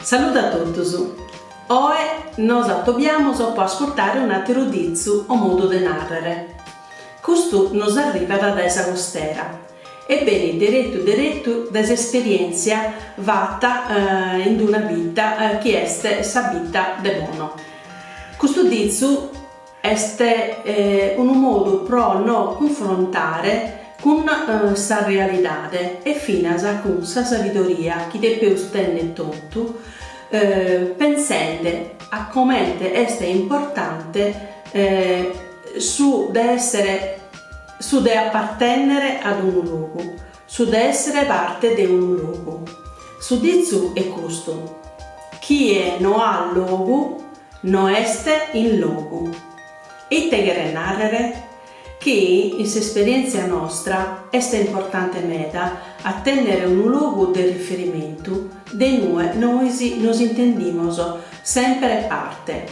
Salude a totus! Oe nos atobiamus po ascurtare un'àteru ditzu o modu de nàrrere. Custu nos arrivat dae sa costera e benit deretu deretu dae s'esperièntzia fata in d'una bidda chi est sa bidda de Bono. Custu ditzu Est unu modu pro nos cunfrontare cun sa realidade e finas cun sa sabidoria chi depeus tenni totu, pensende a comente est importante su de èssere su de apartènnere ad unu logu, su de èssere parte de unu logu. Su ditzu est custu, chie no at logu No est in logu. Ite cheret nàrrere? Chi in s'esperièntzia nostra est importante meda a tènnere unu logu de riferimentu de inue nois nos intendimos semper parte.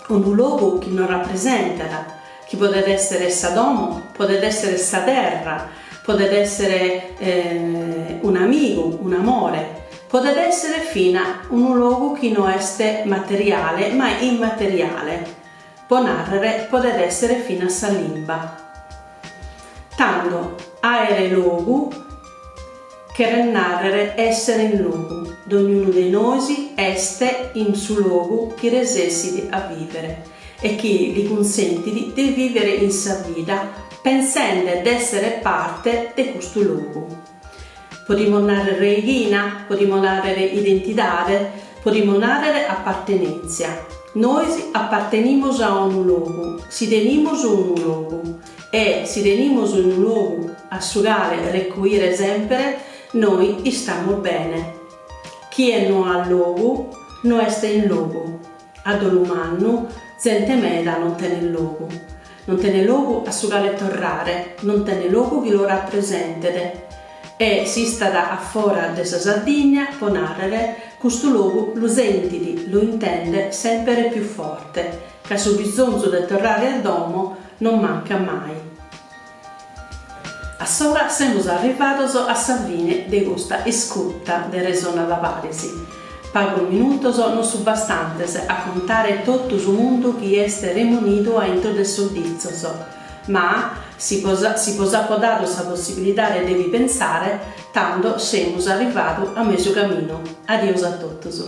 Unu logu chi nos rapresentat, chi podet èssere sa domo, podet èssere sa terra, podet èssere un'amigu, un'amore, podet èssere fina unu logu chi no est materiale ma immateriale, po nàrrere podet èssere finas sa limba. Tando, àere logu cheret nàrrere èssere in logu, dognunu de nois est in su logu chi resessit a vìvere. e chi li cunsentit de vìvere in sa vida pensende d'èssere parte de custu logu. Podimus nàrrere raighina, podimus nàrrere identidade, podimus nàrrere apartenèntzia. Nois apartenimus a unu logu si tenimus unu logu e si tenimus unu logu a su cale recuire semper, nois istamus bene. Chie no at logu no est in logu. A dolu mannu, zente meda non tenet logu. Non tenet logu a su cale torrare, non tenet logu chi lu rapresentet. E si istat a fora de sa Sardigna, po nàrrere, custu logu lu sentit, lu intendet semper pius forte, ca su bisonzu de torrare a domo non mancat mai. Assora semus arrivados a sa fine de custa iscuta de Resonada Paris. Pagos minutos non sunt bastantes a contare totu su mundu chi est remunidu a intro de sos ditzos, ma si bos si bos apo dadu sa possibilidade de bi pensare, tando semus arrivadu a mesu caminu. Adios a totus.